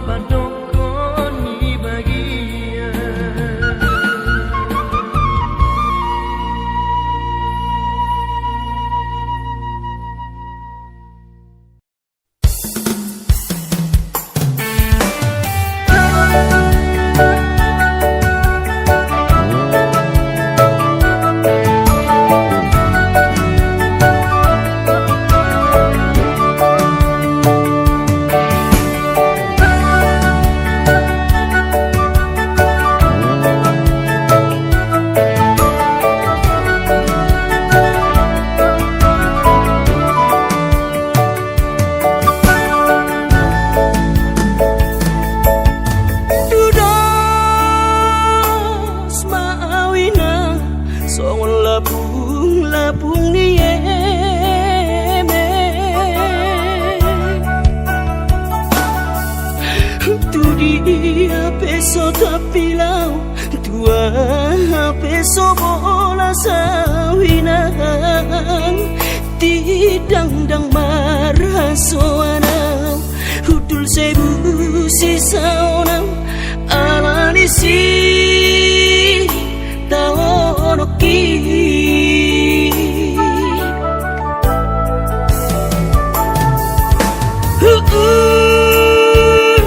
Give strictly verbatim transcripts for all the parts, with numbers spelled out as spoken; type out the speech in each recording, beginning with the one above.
Padokkon ni bagia. Tudos ma au inang songon lapung-lapung ni eme. Tu dia pe so tampil au, tu aha pe so bolas au inang, didangdang marhasoan au, hundul sai busi saonang ala ni sitaononki.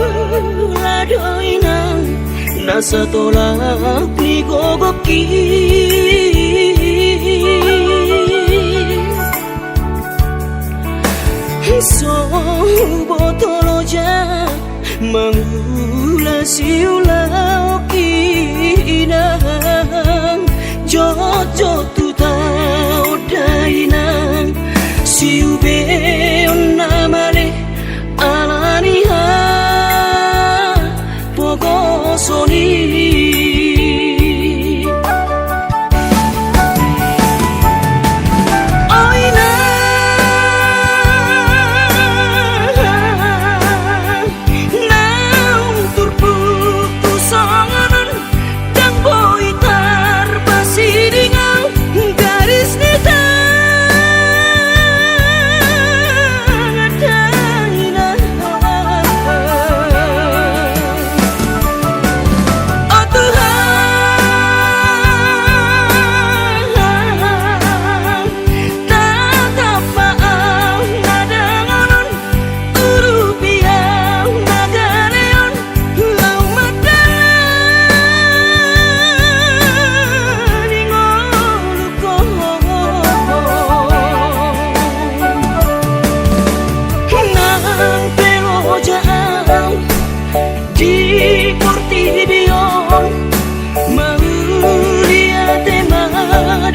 Huula do inang na satolap ni gogoki. So huboto loja mangula siulaonki inang, jotjot tu taon da inang, siubeon na male ala ni hapogoson i. O inang, naung turpuk tu songon on, ndang boi tarpasiding au, garis ni tangan da inang. O Tuhan, tatap ma au na dongan on, urupi au na galeon, laho mandalani ngolungkon. Nang pe loja au di portibi on, mauliate ma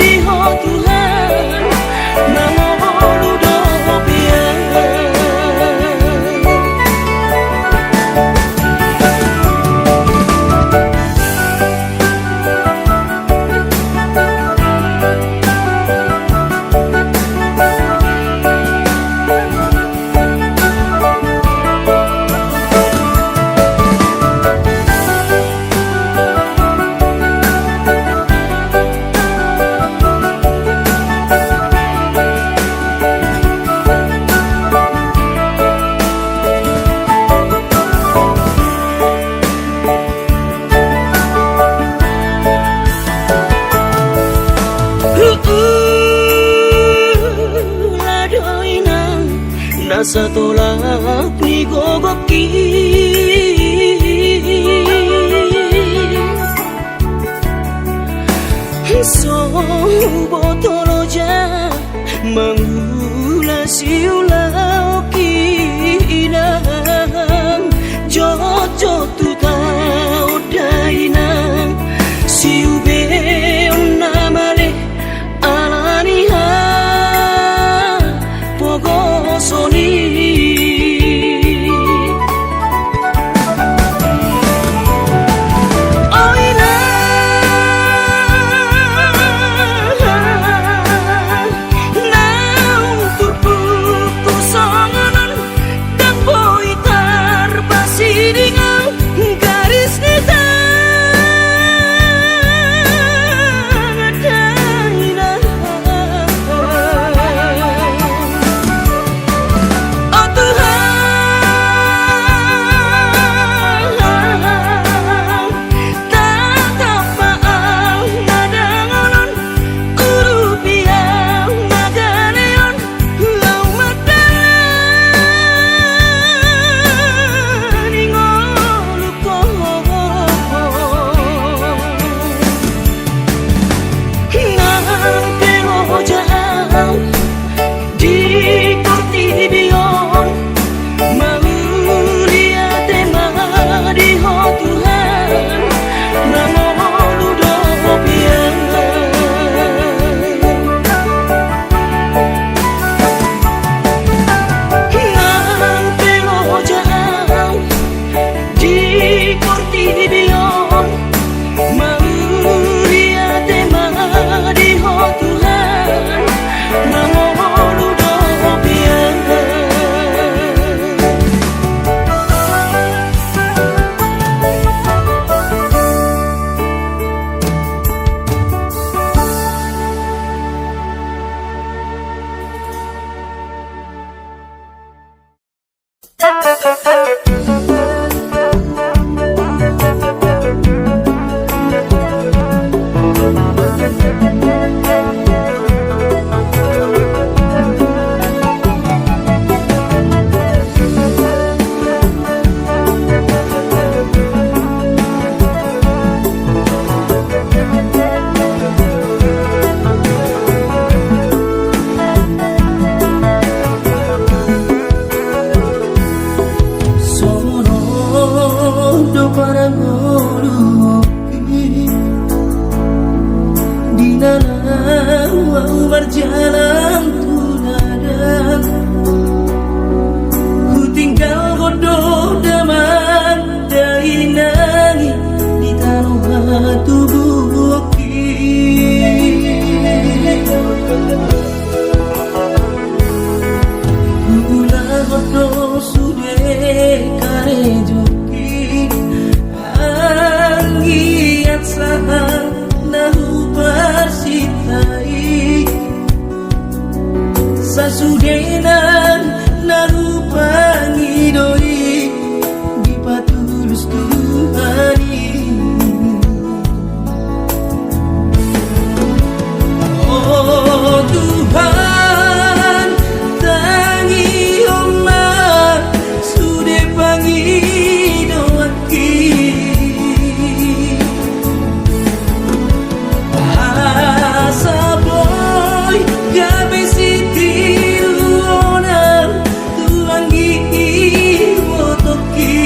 di Ho Tuhan, na mangolu dope au. Huula do inang na satolap ni gogoki. So huboto loja mangula siulaonki inang, jotjot tu taon da inang, siubeon na male ala ni hapogoson i. Portibi on, mauliate ma di Ho Tuhan, mangolu do pian. Songon do parngoluonki di na laho ahu marjalang tu ladang, hutinggalhon do damang dainang i di tano hatubuonki. Huulahon do sude karejoki, anggiat sahat na huparsinta i. Sasudena na hupangido i, dipatulus Tuhan i. O Tuhan, tangihon ma sude pangidoanki, asa boi gabe sitiruon tu anggi ni ibotongki.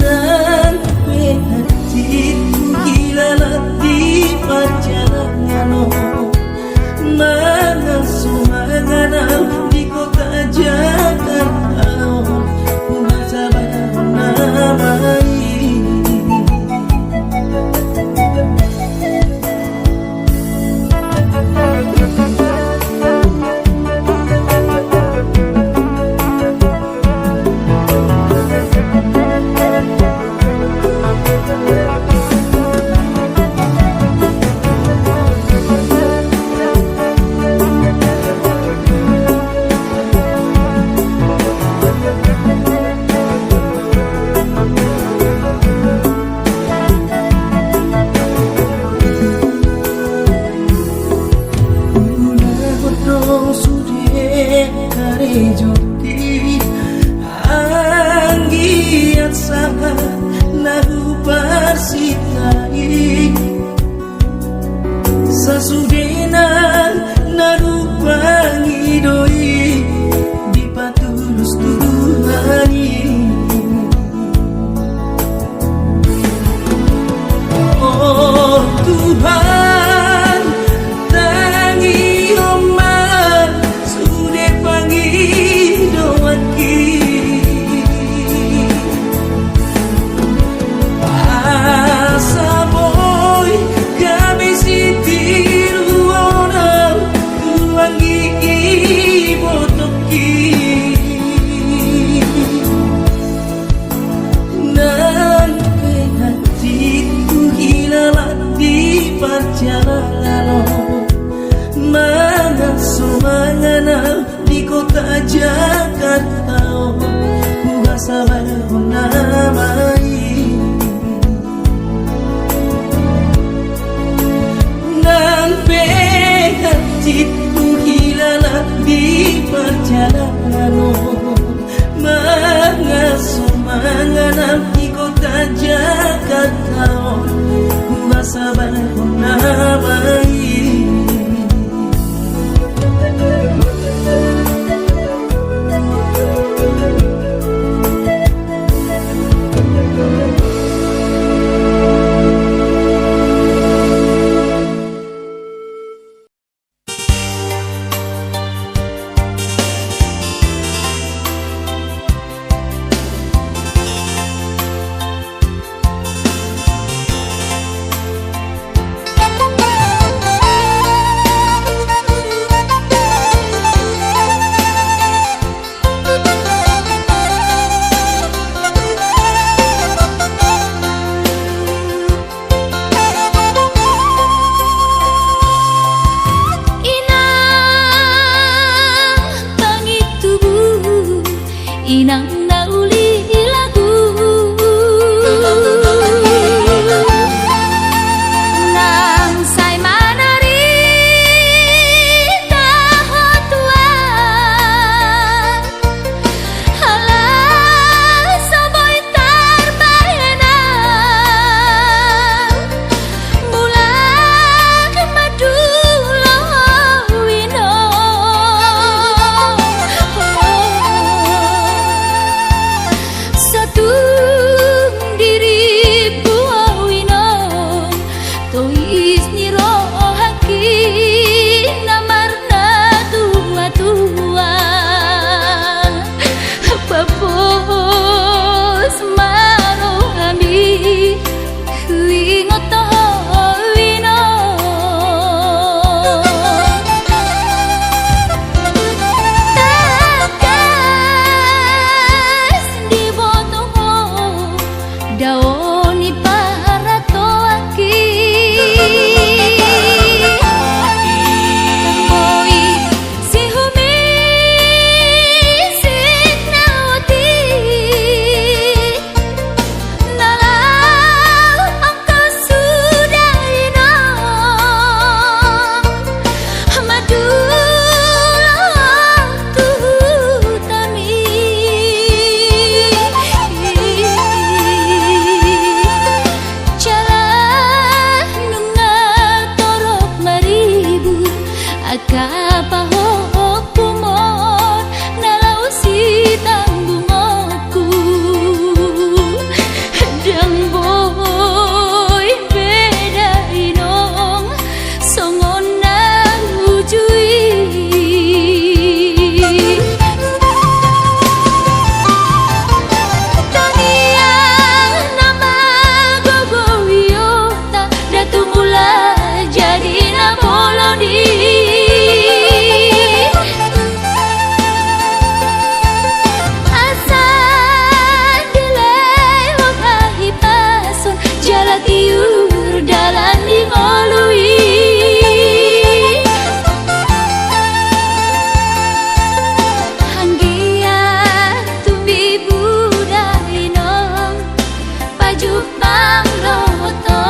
Nang pe hansit huhilala di parjalanan on, mangan so mangan au di kota Jakarta on, huhasabarhon nama i. Huulahon do sude karejoki, anggiat sahat na huparsinta i. Sasudena na hupangido i, dipatulus Tuhan i. O Tuhan, tangihon ma sude pangidoanki, asa boi gabe sitiruon au tu anggi ni ibotongki. Nang pe hansit huhilala di parjalanan on, mangan so mangan au di kota Jakarta on, huhasabarhon nama i. Nang pe hansit huhilala di parjalanan on, mangan so mangan au di kota Jakarta on, huhasabarhon nama i. Inang na uli lagu nang sai manarita ho tuan. Ala so boi tarbahen au, mulak ma dulu ho inong. Satung dirimpu ho inong, tois ni rohangki na marnatuatua. Papos ma rohami, huingot ho inong. Tangkas diboto ho dao ni paratoanki. Boi sihumisik na otik, na laho angka suda inong, madula tu hutami. Jala nunga torop maribur angka pahompu on, na laho sitanggungku. Ndang boi beda inong songon na uju i. Tangiang na magogo iota, da tumula jadi na bolon i. Asa dilehon hahipason jala tiur dalan di ngolu i. Anggiat tumbi buda inong pajumpang dohot ho.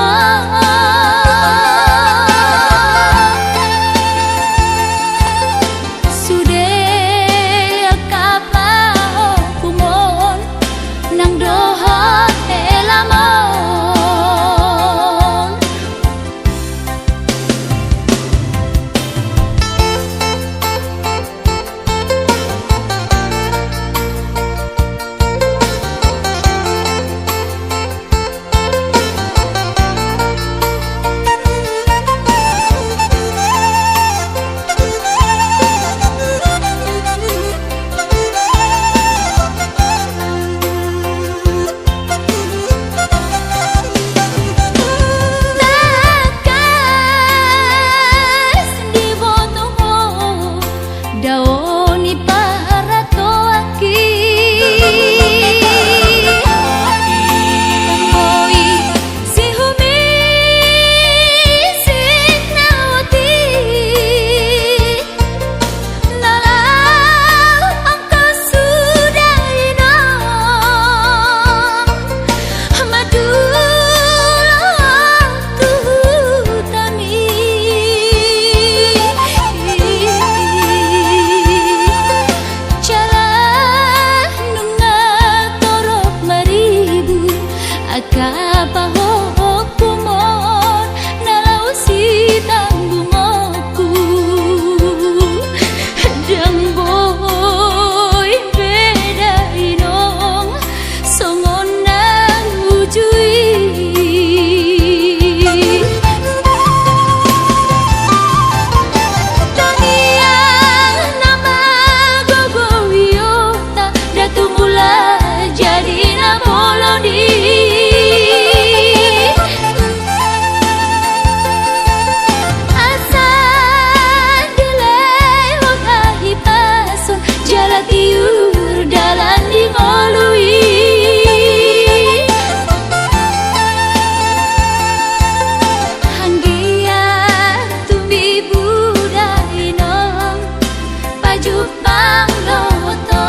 Sude angka pahompu on nang dohot helamon. Tangkas diboto ho dao ni paratoanki. Boi sihumisik na otik, na laho angka suda inong, madula tu hutami. Jala nunga torop maribur angka pahompu on, na laho sitanggungku. Ndang boi beda inong songon na uju i. Tangiang na magogo iota, da tumula jadi na bolon i. Asa dilehon hahipason jala tiur dalan di ngolu i. Anggiat tumbi buda inong pajumpang dohot ho.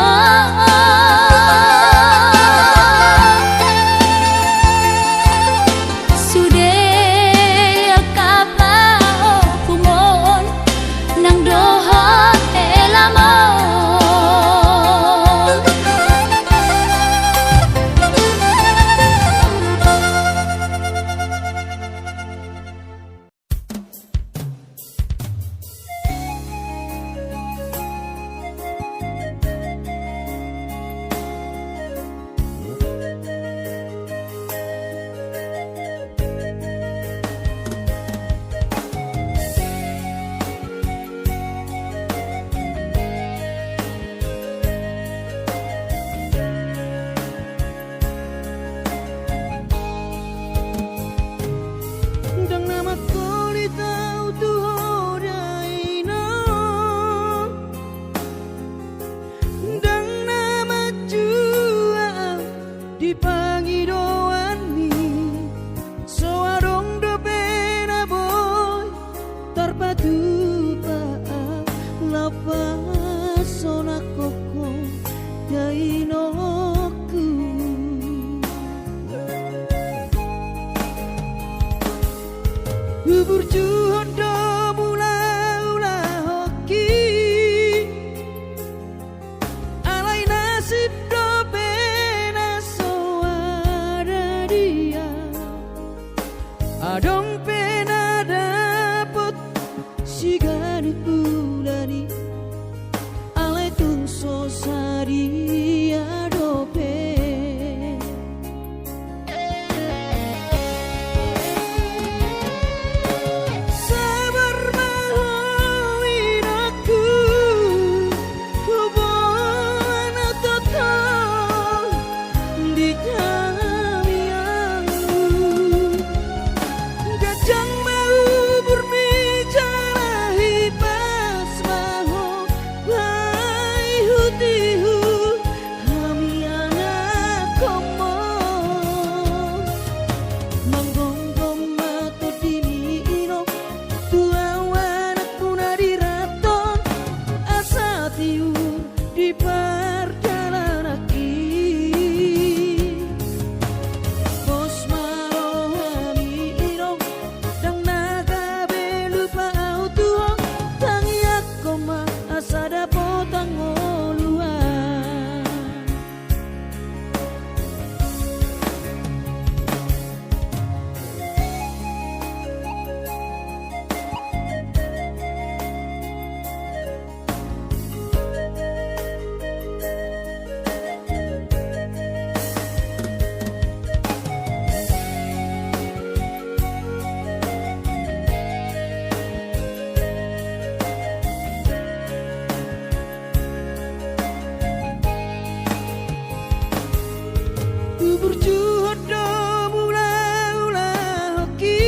Burjuhon do mulaulahonki.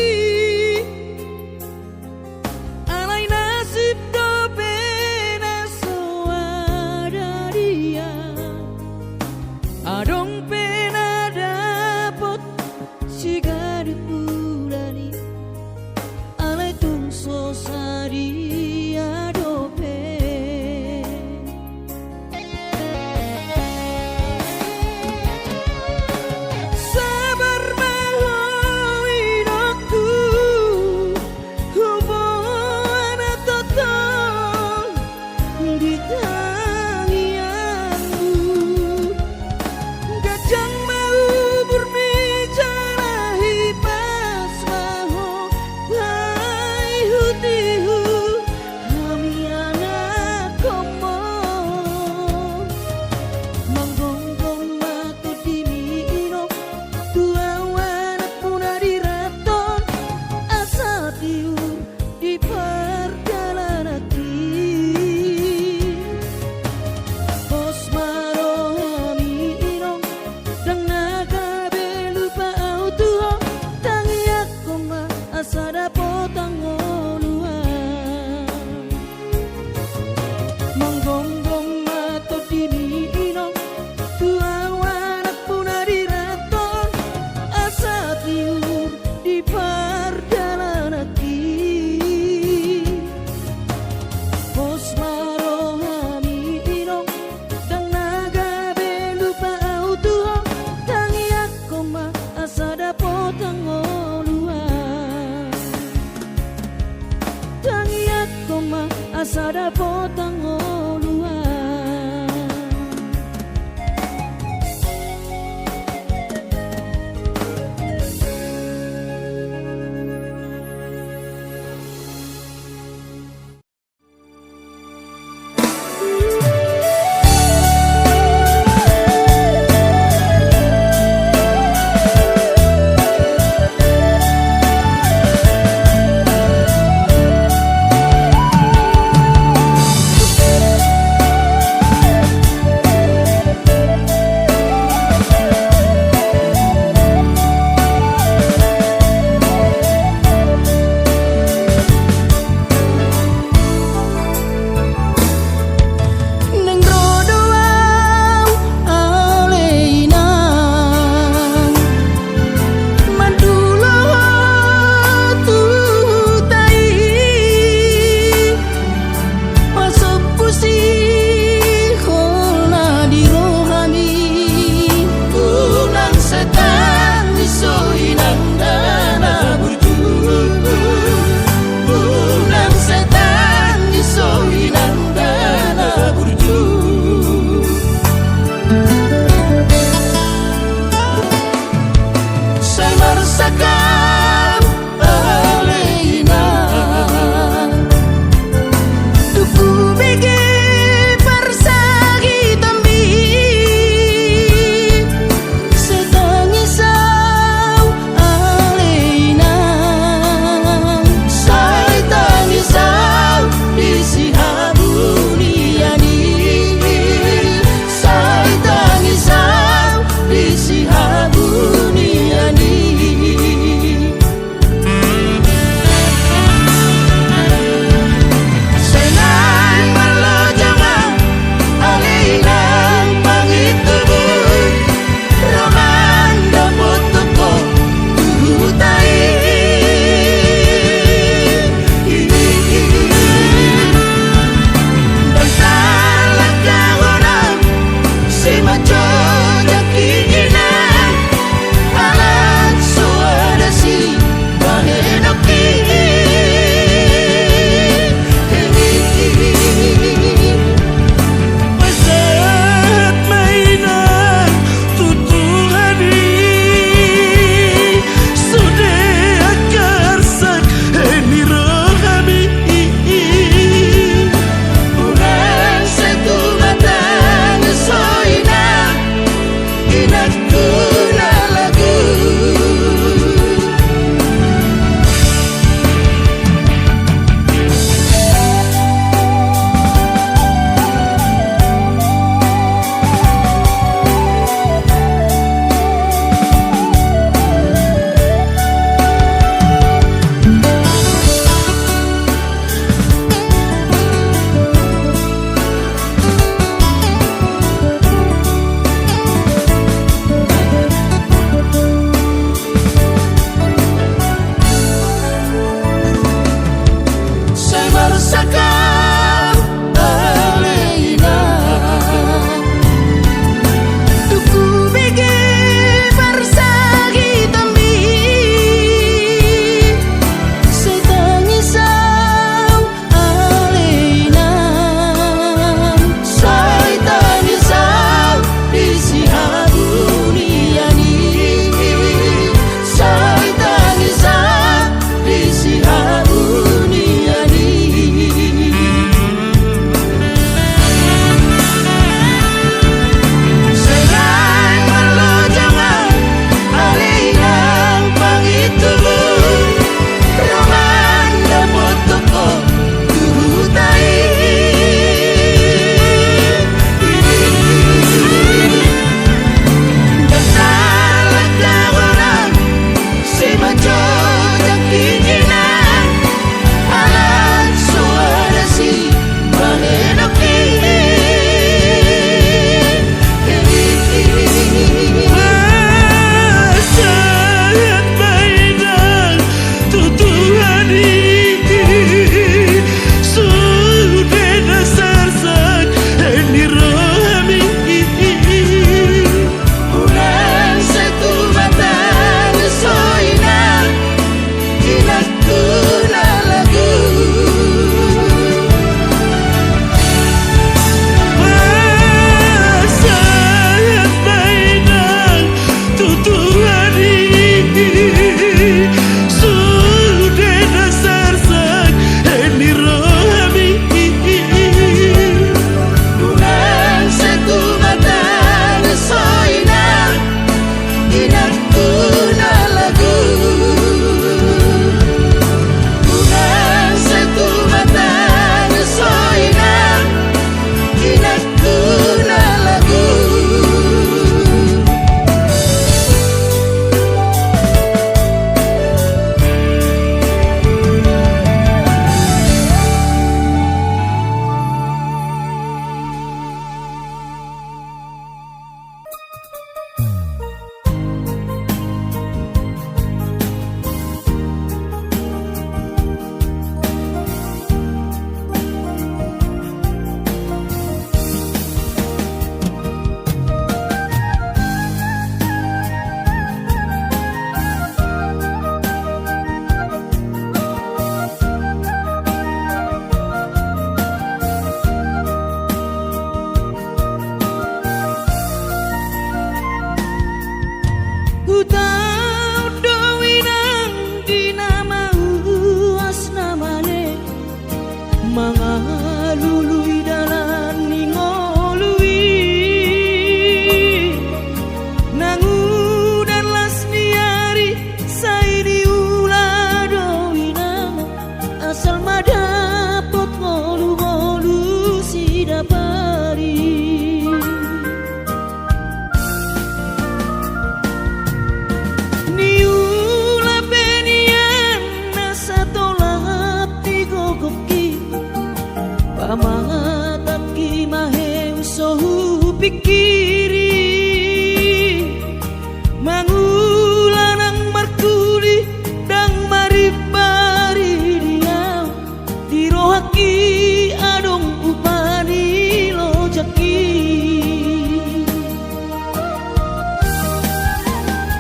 Alai nasib dope na so ada dia. Adong pe na dapot siganup bulan i. Alai tung so sadia dope. Sabar ma ho inongku, huboan totol di tangiangmu. Ganjang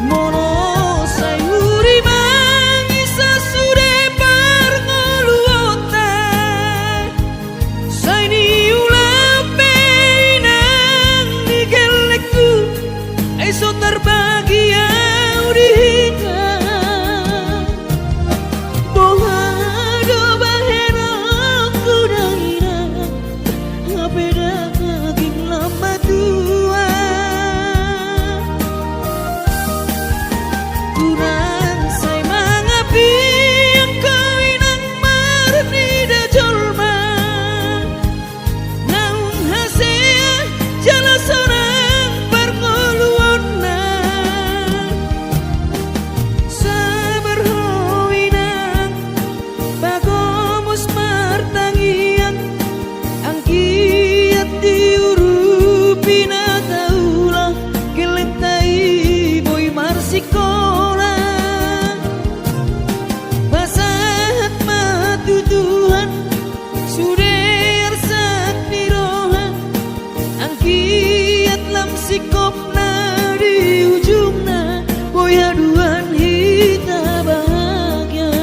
Molo sai hurimangisa sude parngoluonta, sai niula pe inang ni gellengku, ai so tarbagi au di hita. Boha do bahenonku da inang, hape da daging lam matua. Unang sai mangapian ho inang marnida jolma, naung hasea jala sonang parngoluonna. Sabar ho inang, pagomos martangiang, anggiat diurupi na taula, gellengta i boi marsikola. Pasahat ma tu Tuhan sude arsak ni roha, anggiat lam singkop na di ujungna, boi haduan hita bahagia.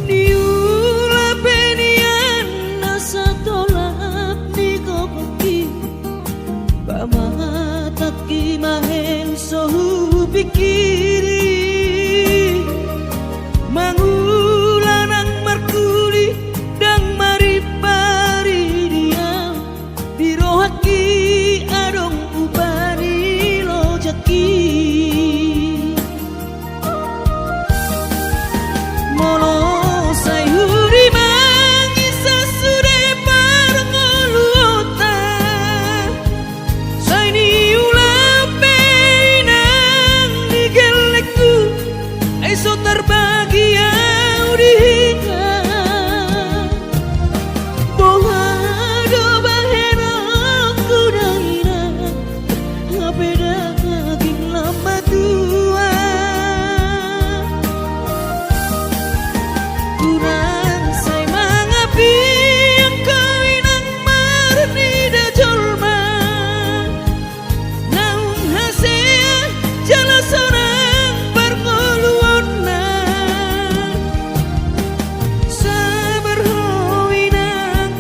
Niula pe nian na satolap ni gogonki, pamatangki ma hel so hupingkiri. Mangula nang markuli, ndang marimpari dia, di rohangki adong upa ni lojakki. Molo sai hurimangisa sude parngoluonta, sai niula pe inang ni gellengku, ai so tarbagi au di hita. Boha do bahenonku da inang, hape da daging lam matua. Unang sai mangapian ho inang marnida jolma, naung hasea jala sonang parngoluonna. Sabar ho inang,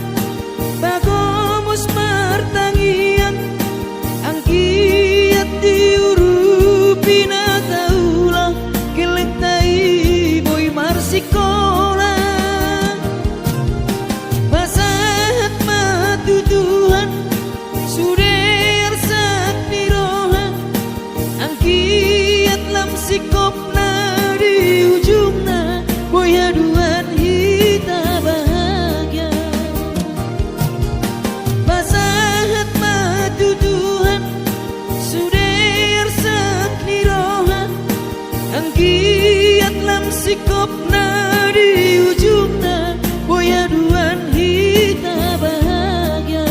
pagomos martangiang, anggiat diurupi na taula, gellengta i boi marsikola. Pasahat ma tu Tuhan sude arsak ni roha, anggiat lam singkop na di ujungna, boi haduan hita bahagia. Pasahat ma tu Tuhan sude arsak ni roha, anggiat lam singkop na di ujungna, boi haduan hita bahagia.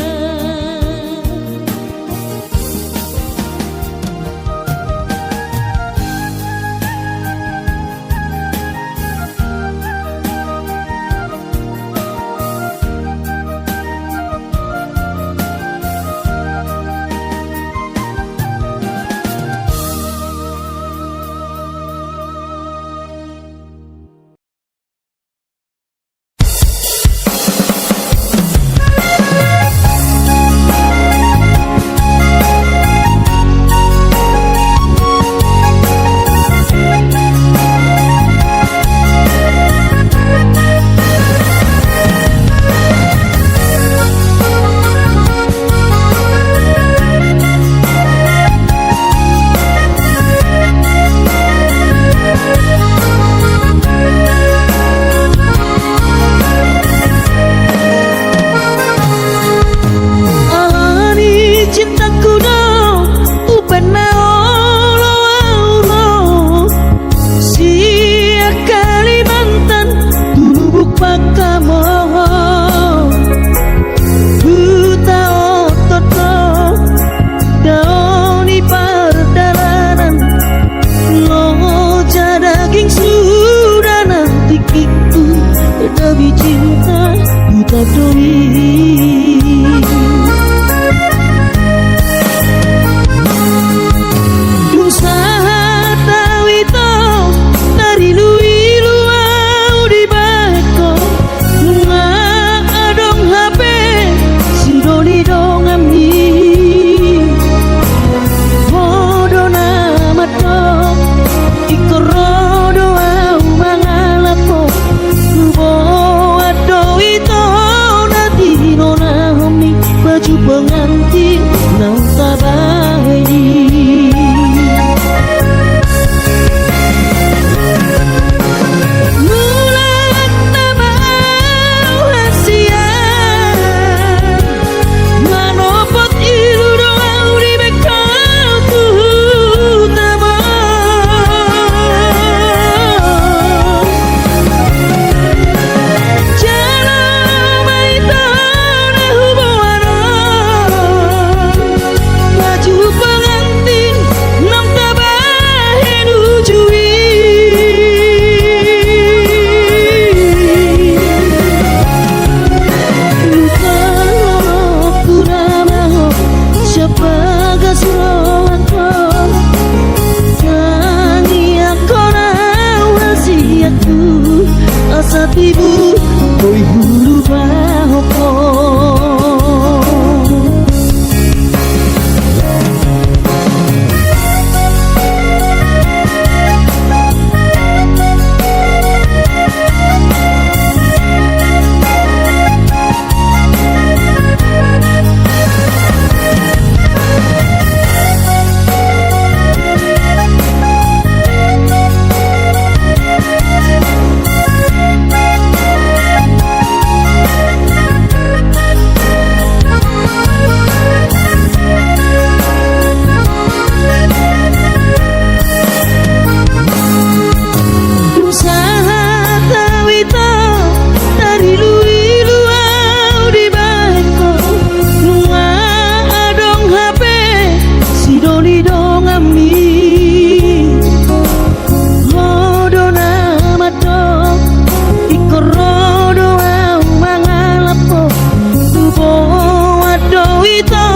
Dung sahat au ito, tariluilu au dibahen ho. Nunga adong hape sidoli donganmi. Ho do na mandok, ingkon ro do au mangalap ho. Huboan do ito na tinonahonmi, baju pengantin naung tabahen i. Mulak nama au hasian, manopot ilu do au dibahen ho tu huta on. Jala ma ito na huboan on, baju pengantin naung tabahen uju i. Lupa ho, pura ma ho, siap bagas rohangku. Tangiangkon au hasianku, asa tibu boi hulupa ho. Dung sahat au ito, tariluilu au dibahen ho. Nunga adong hape sidoli donganmi. Ho do na mandok, ingkon ro do au mangalap ho. Huboan do ito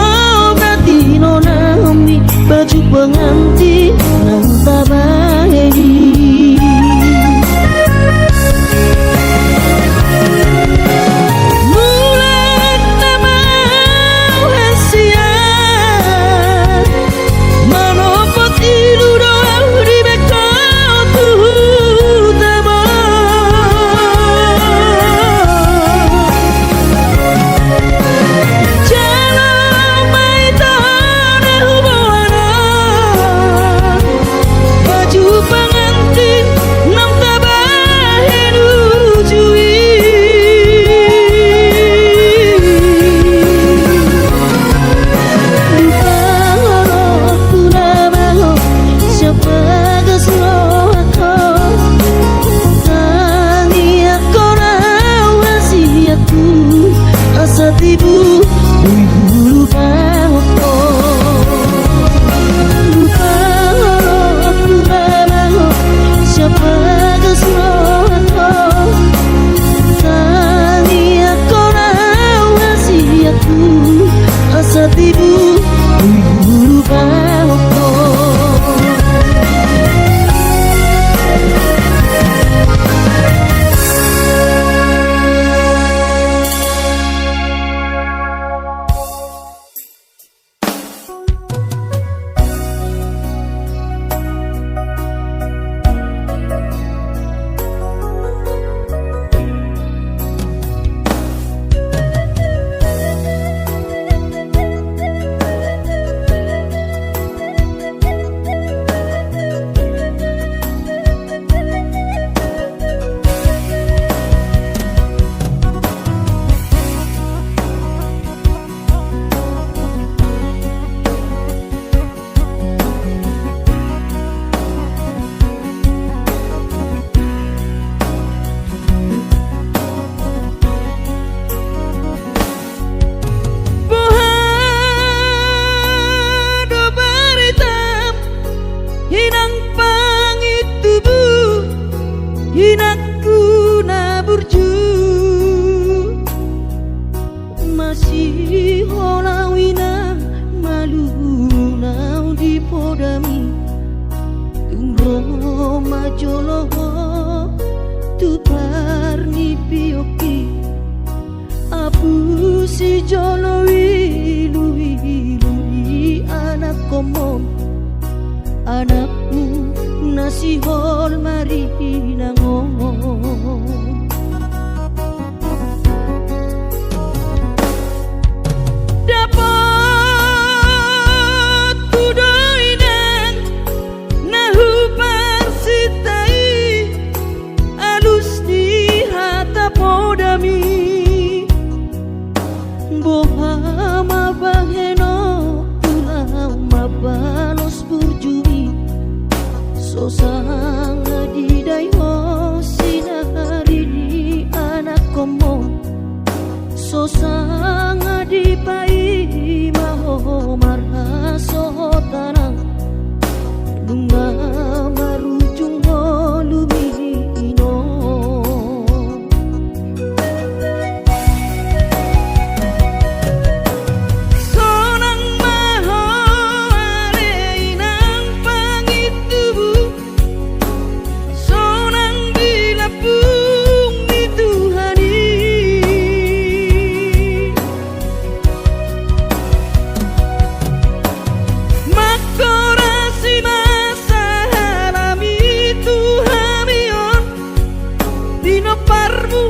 na tinonahonmi, baju pengantin naung tabahen i. Mulak nama au hasian, manopot ilu do au dibahen ho tu huta on. Jala ma ito na huboan on, baju pengantin naung tabahen uju i. Lupa ho, pura ma ho, siap bagas rohangku. Tangiangkon au hasianku, asa tibu boi hulupa ho. Lupa ho, pura ma ho, siap bagas rohangku. Tangiangkon au hasianku, asa tibu boi hulupa ho. Masiholau inang, malunau di podami. Tung ro ma jolo ho tu parnipiongki. Apusi jolo iluilu di anakkonmon, anakmu na sihol marinangon. Dapothu do inang na huparsinta i, alus ni hata podami. Boha ma bahenonku laho mambalos burjumi? So sanga didai ho sinari ni anakkonmon. So sanga dipaima ho marhasohotan au. Nunga marujung ngolumi inong. Sonang ma ho ale inang pangintubu, sonang di lambung ni Tuhan i. Mangkorasi ma sahalami tu hami on, pinomparmu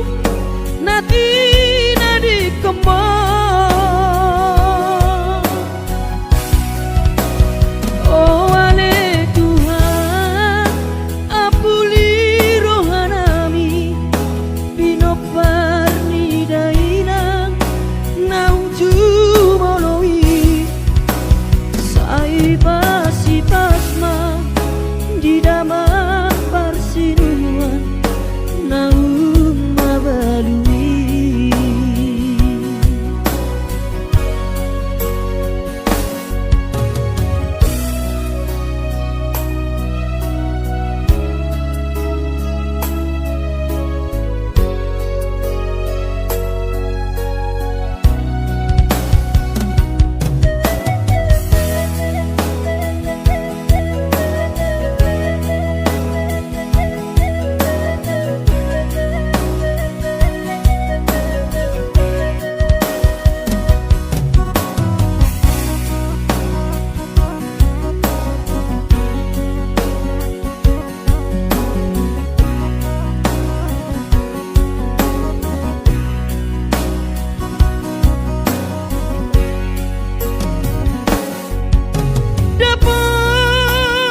na tinadingkonmon. O ale Tuhan, ampuli rohanami, pinompar ni dainang naung jumolo i. Sai pasipas ma di damang parsinuan naung mabalu i.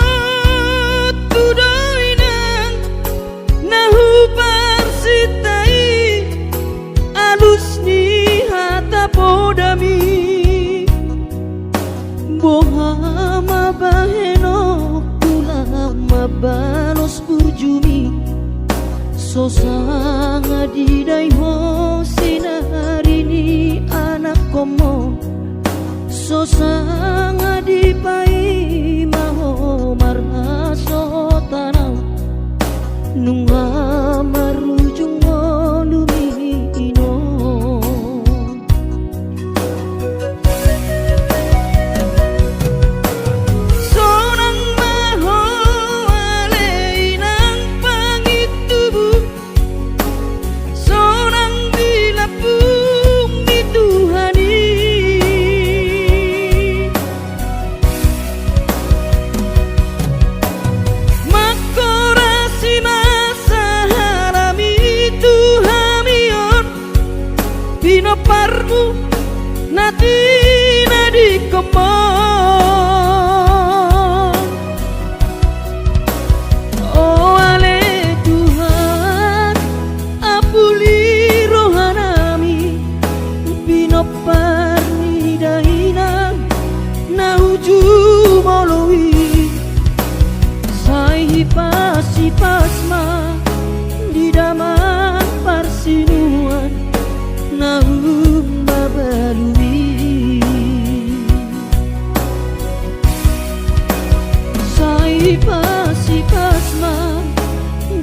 Dapothu do inang na huparsinta i, alus ni hata podami. Boha ma bahenonku laho mambalos burjumi? So sanga didai ho sinari ni anakkonmon. So sanga dipaima ho marhasohotan au. Nunga marujung ngolumi inong. Sonang ma ho ale inang pangintubu, sonang di lambung ni Tuhan i. Mangkorasi ma sahalami tu hami on, pinomparmu na tinadingkonmon. O ale Tuhan, ampuli rohanami, pinompar ni dainang naung jumolo i. Sai hipasipas ma di damang parsinuan naung mabalu i. Sai hipasipas ma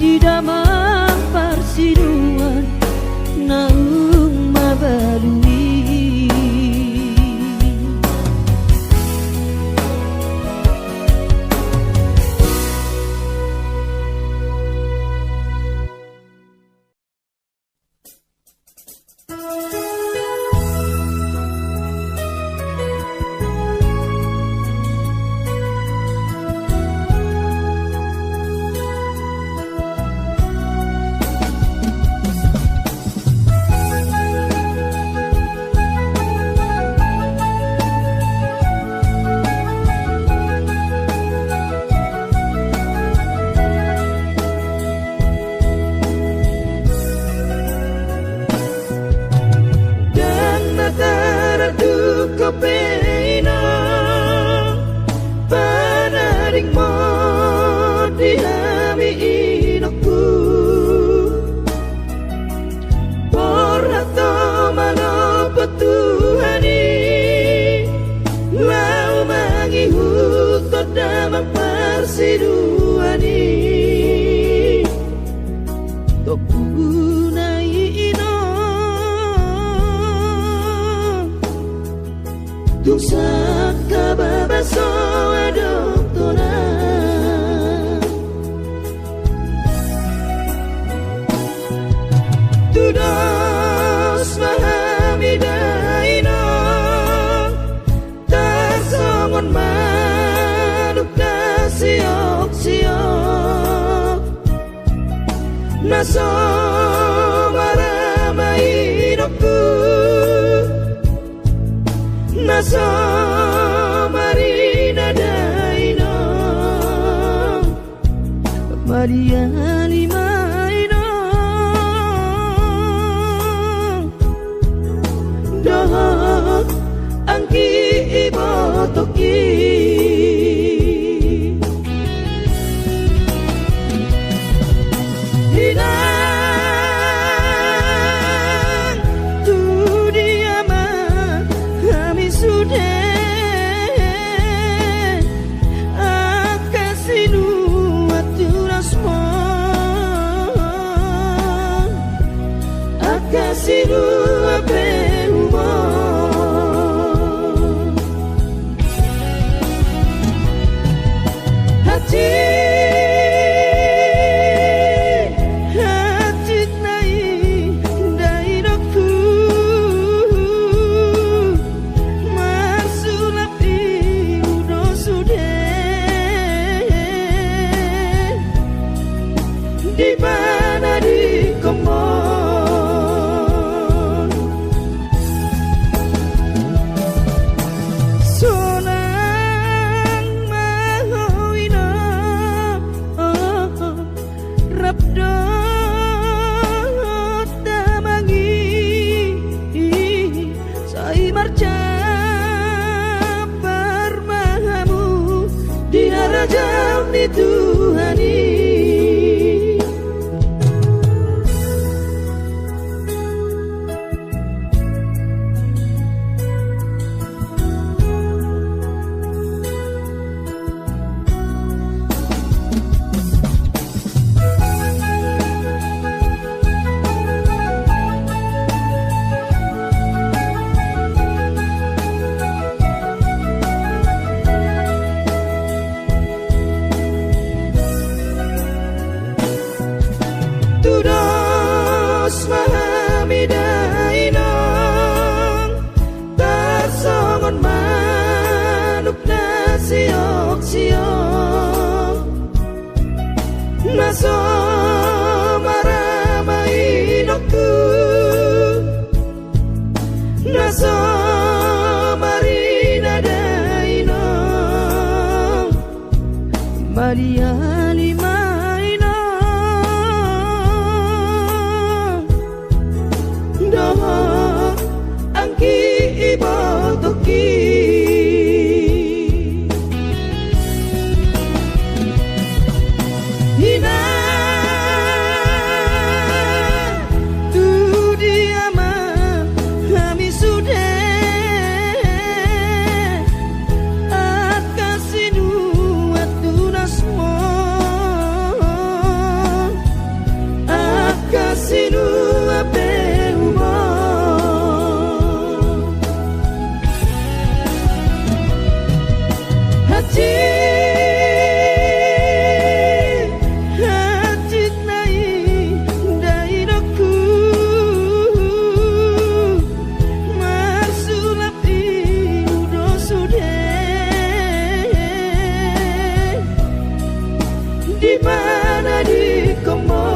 di damang parsinuan naung mabalu i. Tung sangkababa so adong tona. Tudos ma hami dainang, tarsongon manuk na siok-siok, na so marama inongku, na so marina dainang. Maliali ma inong dohot anggi ibotongki. Inang, tu dia ma hami sude, angka sinuan tunas ma, angka sinuan pe humon. Hansit, hansit nai dainangku, marsulap i hu do sude. Di mana di komo sonang ma ho inang, rap dohot damang i. Sai marjampar ma hamu di harajaon ni Tuhan i. Tudos ma hami dainang, tarsongon manuk na siok-siok, na so marama inongku, na so marina dainang. Maliali ma inang dohot anggi ibotongki. Inang, tu dia ma hami sude, angka sinuan tunas ma, angka sinuan pe humon. Hansit, hansit nai dainangku, marsulap i hu do sude. Di mana di komo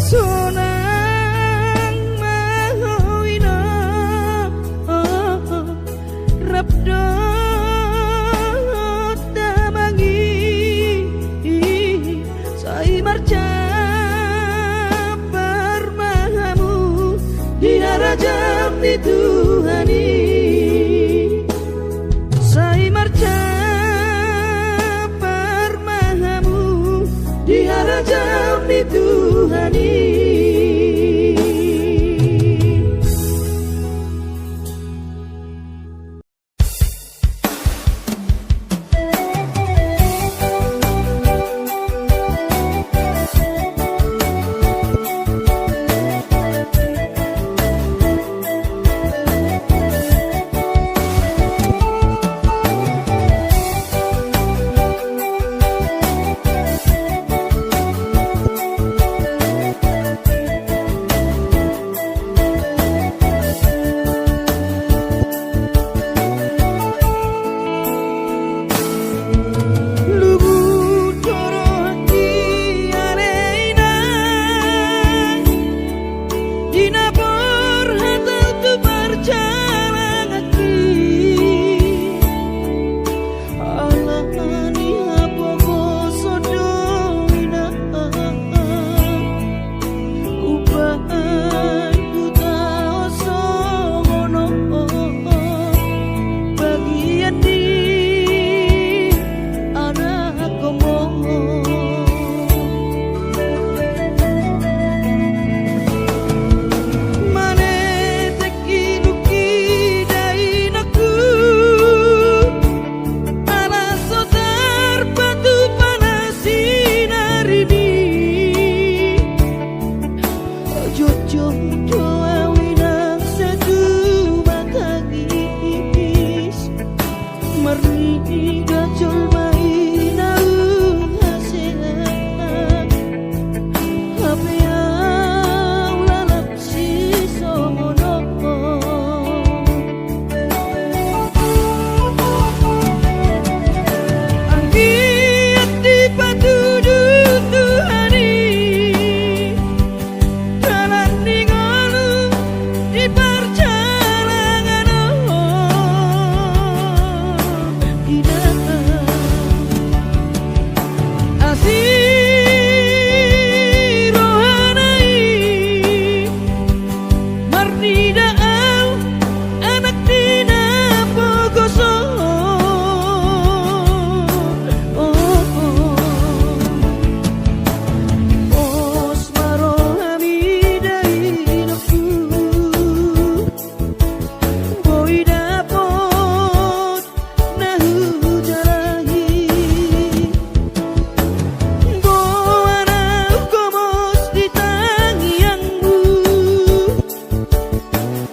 sonang ma ho inang, rap dohot damang i. Sai marjampar ma hamu di harajaon ni Tuhan i. Sai marjampar ma hamu di harajaon ni Tuhan i. Jondo au inang satu matangis, marnida jolma i naung hasea, hape au lalap sisongon on. Anggiat dipatudu Tuhan i dalan ni ngolu di parjalangan on, inang. Asi rohana i, marnida au anak ni na pogos on. Pos ma rohami da inongku, boi dapot na hujalahi. Boan au gomos di tangiangmu,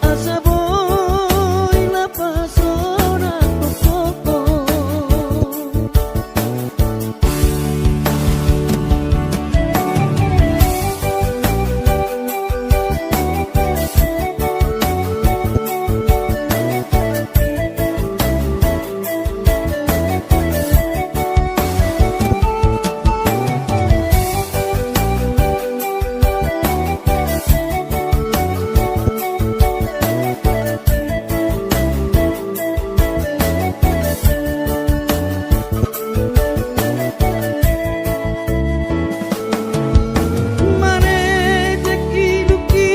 asa boi lapas on. Manetek ilungki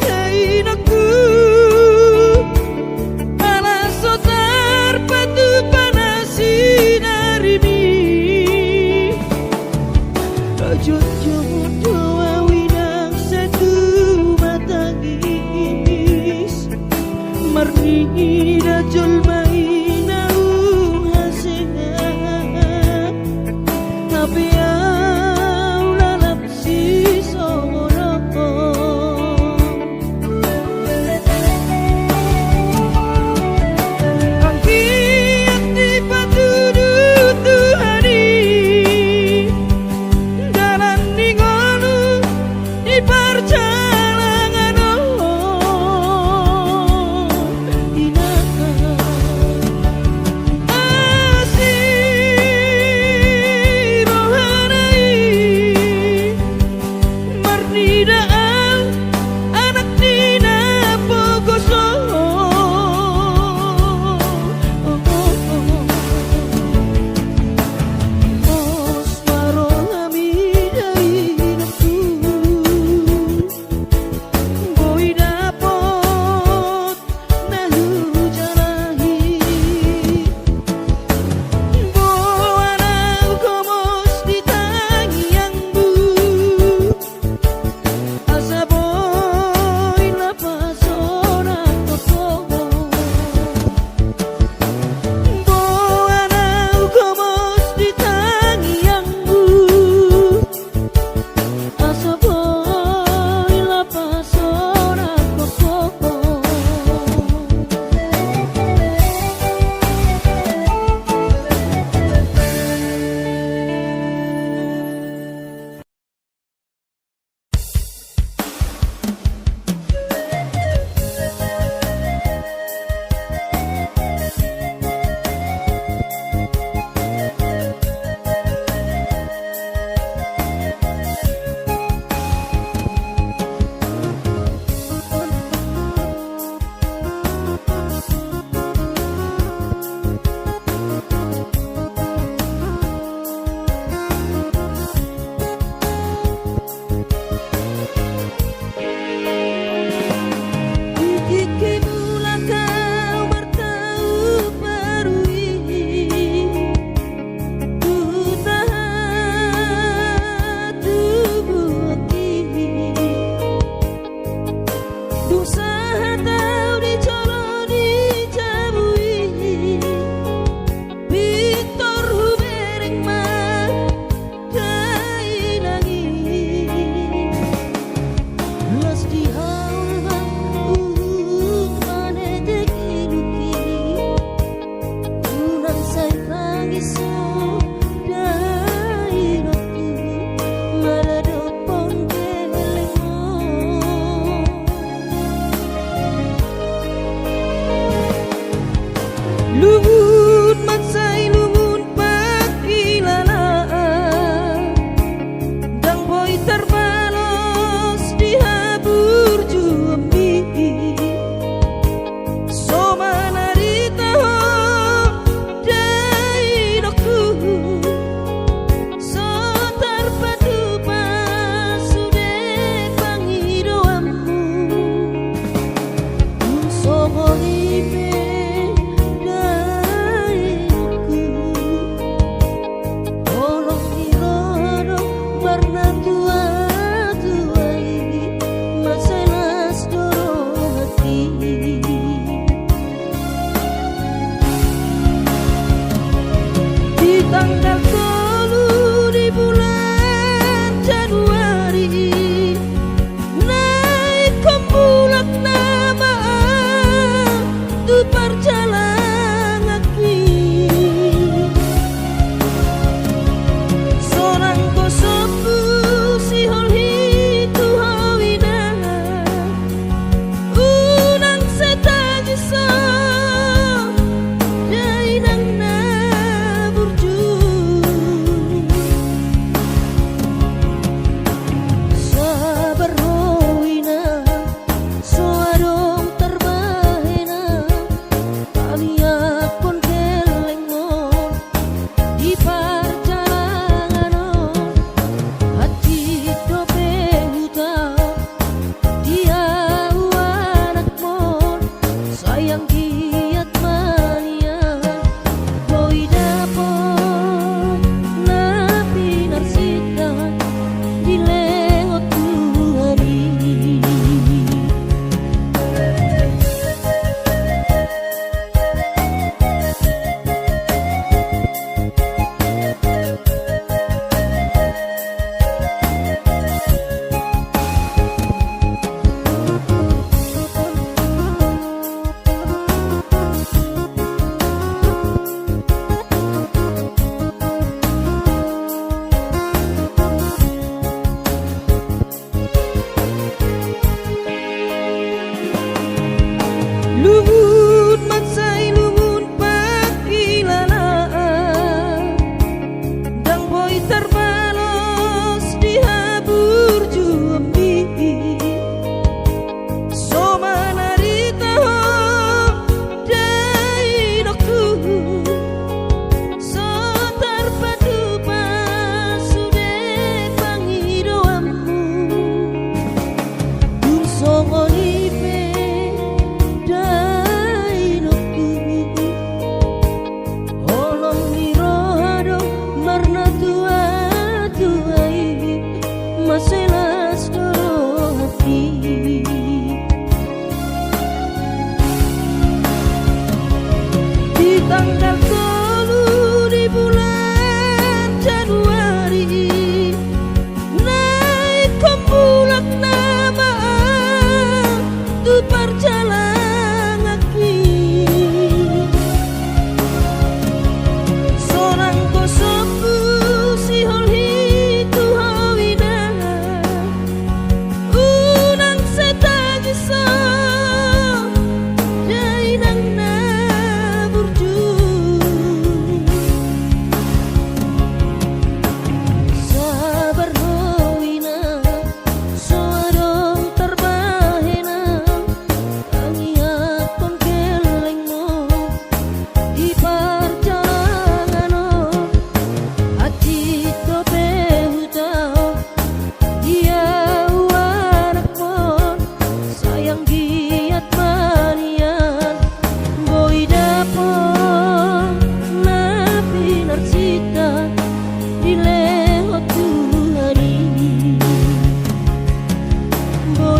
da inongku, ala so tarpatupa na sinarimi. Jondo au inang satu matangis, marnida jolma i naung hasea, hape au lalap sisongon on. Anggiat dipatudu Tuhan i dalan ni ngolu di parjalangan on, inang. Asi rohana i, marnida au anak ni na pogos on. Pos ma rohami da inongku,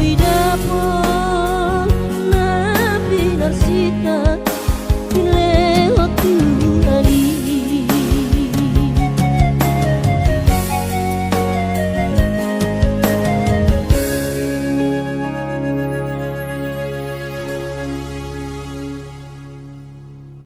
Didapot na pinarsinta